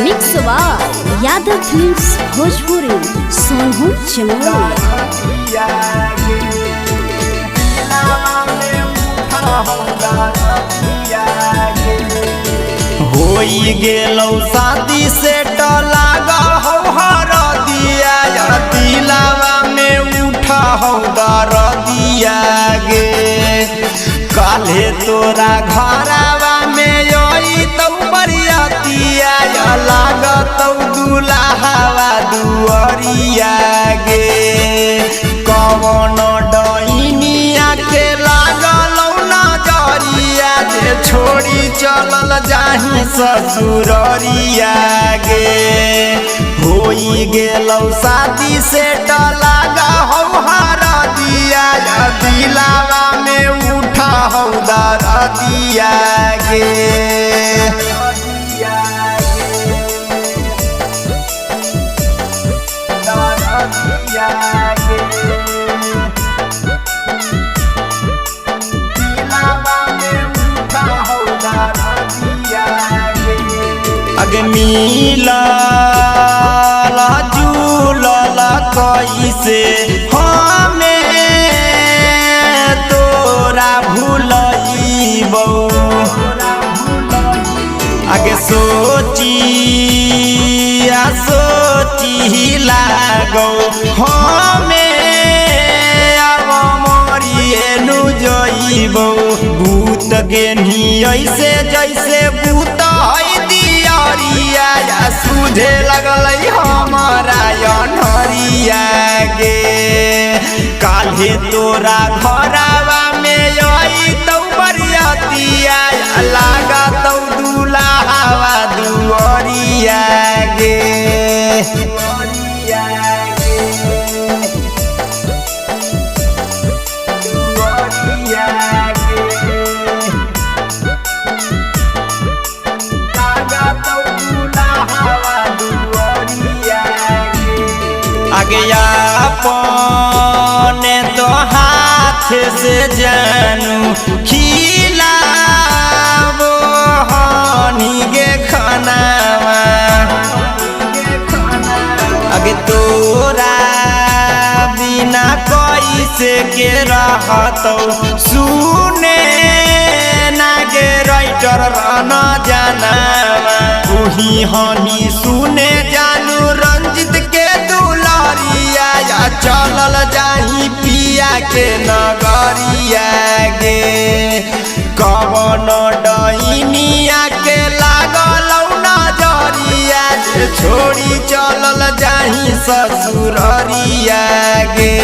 Mix by Yadav films Bhojpuri, Sonhu Chamoli. होई गेलौ शादी से लागा हौ हरदिया, दिलावा में उठा हौ दरदिया गे। काल्हे तोरा घरावा में आई तौ बरियतिया, लागतौ दुल्हावा दुअरिया गे। कवन डैनिया के लागलौ नजरिया, जे छोड़ी चलल जाही ससुररिया गे। होई गेलौ शादी से लागा हौ हरदिया, दिलावा में उठा हौ दरदिया गे। अगे मिलल जुलल कैसे हमें तोरा भूलइबौ। आगे सोची आ सोची लागौ हमें अब मरिएनु जइबौ। भूत गेन्ही ऐसे जैसे भूत है दियरिया, सूझे लगलै हमारा अनहरिया गे। काल्हे तोरा घरावा में आई तौ बरियतिया, लागतौ दुल्हावा दुअरिया गे। आगे अपने तो हाथ से जानू खिलाबो हनी गे खानावा। आगे तोरा बिना कैसे के रहतौ सुने नागे राइटर रन जानावा। उही हनी सुने जानू रंजित के दुलारिया, चलल जाही पिया के नगरिया गे। कवन डैनिया के लागलौ नजरिया, जे छोड़ी चलल जाही ससुररिया गे।